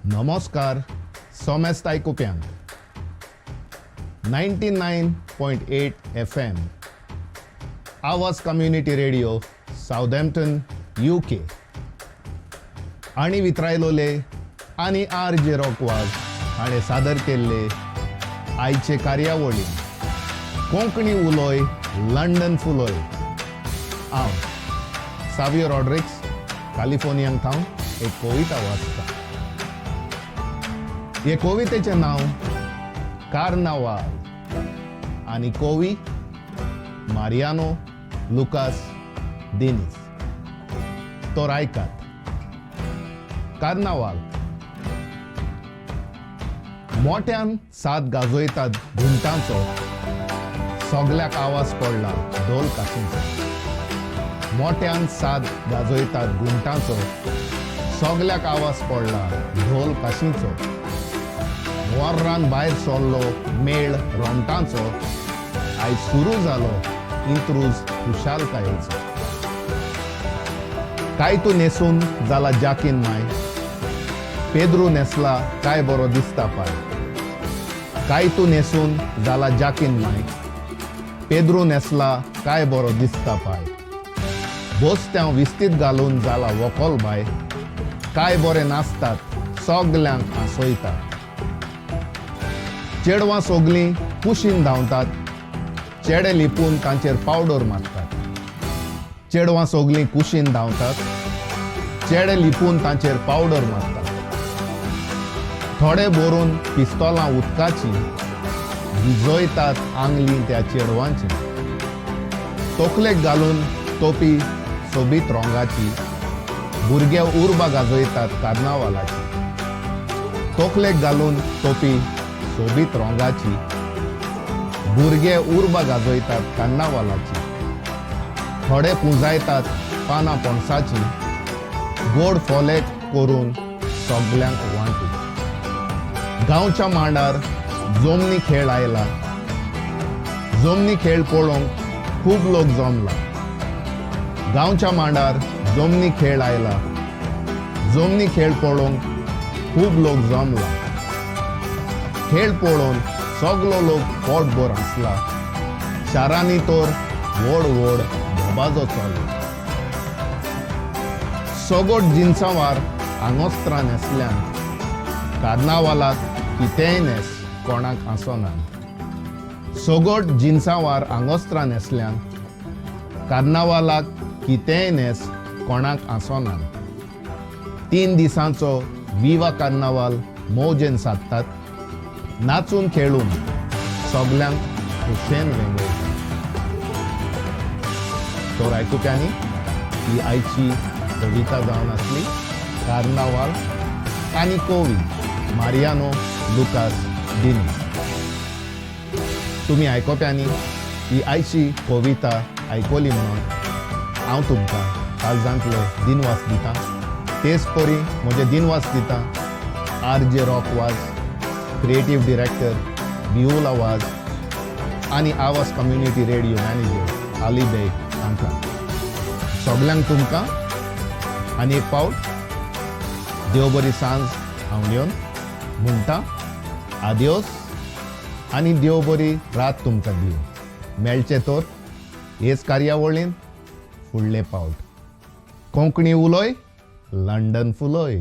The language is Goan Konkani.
नमस्कार सोमेस्त आयकुप्यांक. 99.8 FM, Awaaz community radio, Southampton, UK. आनी वित्रायलोले आनी आर जे रॉकवाज हाणें सादर केल्ले आयचे कार्यावळी कोंकणी उलोय लंडन फुलोय. हांव सावियो रॉड्रिक्स कॅलिफोर्नियांक थावन एक कविता वाचता. हे कवितेचें नांव कार्नावाल आनी कवी मारियानो लुकास दिनीस. तर आयकात कार्नावाल. मोट्यान साद गाजयतात घुमटांचो, सगल्याक आवाज पडला ढोल काशींचो. मोट्यान साद गाजयतात घुमटांचो, सगल्याक आवाज पडला ढोल काशींचो. वॉर्रान भायर सरलो मेळ रोमटांचो, आयज सुरू जालो इंत्रूज खुशालकायेचो. काय तूं न्हेसून जाला जाकीन माय, पेद्रू न्हेसला काय बरो दिसता पाय. काय तूं न्हेसून जाला जाकीन माय, पेद्रू न्हेसला काय बरो दिसता पाय. बोस्त्यांव विस्तीद घालून जाला वोकोल बाय, काय बरें नाचतात सगल्यांक हांसयतात. चेडवां सोगलीं कुशीन धांवतात, चेडे लिपून तांचेर पावडर मारतात. चेडवां सोगलीं कुशीन धांवतात, चेडे लिपून तांचेर पावडर मारतात. थोडे भरून पिस्तोलां उदकाची विजयतात आंगलीं त्या चेडवांची. तकलेक घालून तोपी सोबीत रंगाची भुरगे उर्बा गाजयतात कार्नावालाची. तकलेक घालून तोपी सोबीत रंगाची भुरगे उर्बा गाजयतात कार्नावालाची. थोडे पुंजायतात पानां पणसाची, गोड फोले करून सगल्यांक वांटू. गांवच्या मांडार जोमनी खेळ आयला, जोमनी खेळ पळोवंक खूब लोक जमला. गांवच्या मांडार जोमनी खेळ आयला, जोमनी खेळ पळोवंक खूब लोक जमला. खेळ पळोवन सगलो लोक पोटभर हांसला. शारांनी तर व्हड व्हड दबाजो चल्ला. सगट जिन्सांवार आंगोस्त्रां न्हेसल्यान कार्नावालाक कितेंय न्हेस कोणाक हांसोना. सगट जिन्सांवार आंगोस्त्रां न्हेसल्यान कार्नावालाक कितेंय न्हेस कोणाक हांसोना. 3 दिसांचो विवा कार्नावाल मौजेन सादतात, नाचून खेळून सगल्यांक खुशेन वेंगयतात. तर आयकुप्यांनी, ही आयची कविता जावन आसली कार्नावाल आनी कवी मारियानो लुकास दिनीस. तुमी आयकोप्यांनी ही आयची कविता आयकली म्हणून हांव तुमकां काळजांतले दिनवास दितां. तेच परी म्हजे दिनवास दितां R J Rock Vaz, creative director Beulah Vaz आनी Awaaz community radio manager Ali Baig हांकां. सगल्यांक तुमकां आनी एक पावट देव बरी सांज हांव घेवन म्हणटा आदियोस आनी देव बरी रात तुमकां दिवं. मेळचें तर हेच कार्यावळीन फुडले पावट. कोंकणी उलोय, लंडन फुलोय.